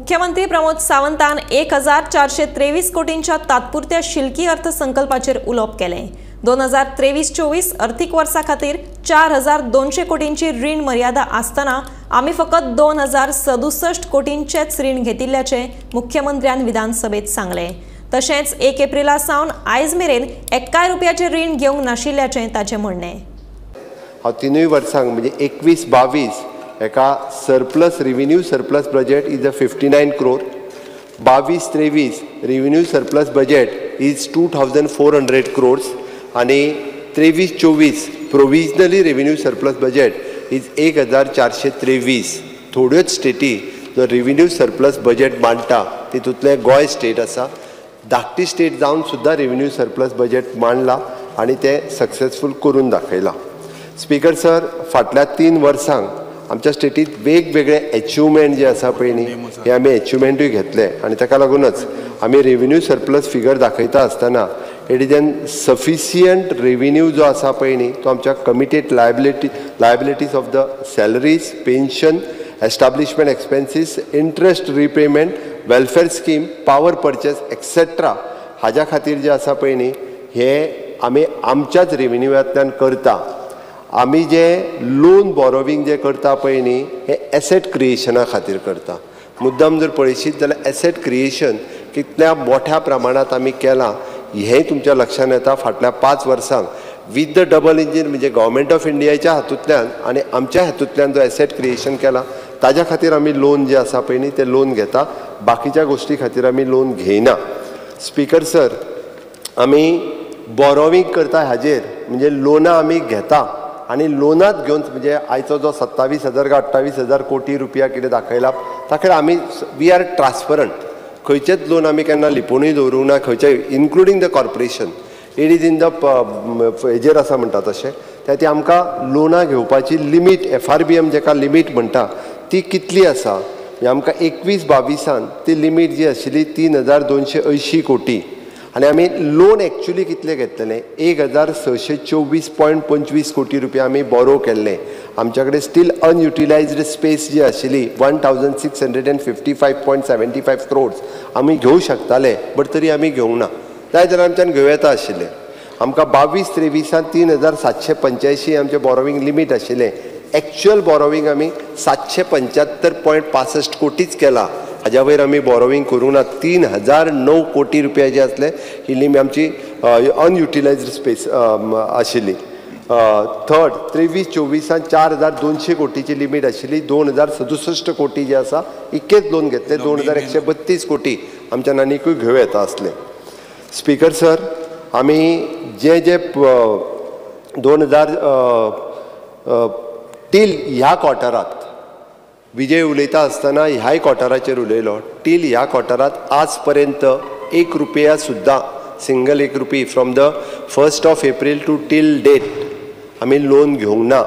मुख्यमंत्री प्रमोद सावंतान 1423 कोटींच्या तात्पुरत्या शिल्की अर्थसंकल्पाचेर उलोवप केलें. 2023-24 अर्थीक वर्सा खातीर 4200 कोटींची रीण मर्यादा आसतना आमी फकत 2067 कोटींचेच रीण घेतिल्ल्याचें मुख्यमंत्र्यान विधानसभेत सांगलें. तशेंच 1 एप्रिला सावन आयज मेरेन 1 रुपयाचें रीण घेवंक नाशिल्ल्याचें ताचें म्हणणें. हांव तिनूय वर्सांक म्हणजे 21-22 एका surplus revenue surplus budget is a 59 crore, 22-23 revenue surplus budget is 2400 crores आनी 23-24 provisionally revenue surplus budget is 1423. थोड्योच स्टेटी जो रिव्हेन्यू सरप्लस बजेट मांडटा तितूंतलें गोंय स्टेट आसा. धाकटी स्टेट जावन सुद्दां रिव्हेन्यू सरप्लस बजेट मांडला आनी तें सक्सेसफूल करून दाखयलां. स्पीकर सर, फाटल्या 3 वर्सांक आमच्या स्टेटीत वेगवेगळे एचिवमेंट जे आसा पळय न्ही, हे आमी एचिवमेंटूय घेतले आनी ताका लागूनच आमी रेव्हेन्यू सरप्लस फिगर दाखयता आसतना it is an sufficient revenue जो आसा पळय न्ही तो आमच्या committed liabilities of the salaries, pension, establishment expenses, interest repayment, welfare scheme, power purchase etcetera हाज्या खातीर जे आसा पळय न्ही हे आमी आमच्याच रेव्हेन्यूंतल्यान करता. आमी जे लोन बोरोवींग जे करता पळय न्ही हे एसेट क्रिएशना खातीर करता. मुद्दाम जर पळयशीत जाल्यार एसेट क्रिएशन कितल्या मोठ्या प्रमाणांत आमी केलां हें तुमच्या लक्षांत येता. फाटल्या 5 वर्सांक विथ the double engine म्हणजे गव्हर्मेंट ऑफ इंडियाच्या हातूंतल्यान आनी आमच्या हातूंतल्यान जो एसेट क्रिएशन केला ताज्या खातीर आमी लोन जे आसा पळय न्ही तें लोन घेता, बाकीच्या गोश्टी खातीर आमी लोन घेयना. स्पीकर सर, आमी बोरोवींग करता हाजेर म्हणजे लोनां आमी घेता आनी लोनांत घेवन म्हणजे आयचो जो 27,000 काय 28,000 कोटी रुपया कितें दाखयला ताका आमी we are transparent. खंयचेच लोन आमी केन्ना लिपोवनूय दवरूंक ना, खंयचे including the corporation it is in the हेजेर आसा म्हणटा तशें. त्या ती आमकां लोनां घेवपाची लिमीट FRBM जेका लिमीट म्हणटा ती कितली आसा म्हणजे आमकां 21-22 ती लिमीट जी आशिल्ली 3280 कोटी आनी आमी लोन एक्चुली कितले घेतलेले 1624.25 कोटी रुपया आमी बोरो केल्ले. आमच्या कडेन स्टील अनयुटिलायज्ड स्पेस जी आशिल्ली 1655.75 क्रोड्स आमी घेवं शकताले, बट तरी आमी घेवंक ना. जाय जाल्यार आमच्यान घेवं येता आशिल्लें. आमकां 22-23 3785 आमचें बोरोवींग लिमीट आशिल्लें. एक्चुअल बोरोवींग आमी 775.65 कोटीच केला, हाज्या वयर आमी बोरोवींग करूंक ना. 3009 कोटी रुपया जे आसले ही लिमी आमची अनयुटिलायज्ड स्पेस आशिल्ली. थर्ड 23-24 4200 कोटीची लिमीट आशिल्ली, 2067 कोटी जे आसा इतकेच लोन घेतले, 2132 कोटी आमच्यान आनिकूय घेवं येता आसले. स्पीकर सर, आमी जे जे 2000 टील ह्या क्वॉर्टरात विजय उलयता आसतना ह्याय क्वॉर्टराचेर उलयलो, टील ह्या क्वॉर्टरात आज पर्यंत 1 रुपया सुद्दां single 1 rupee from the 1st of April to till date आमी लोन घेवंक ना.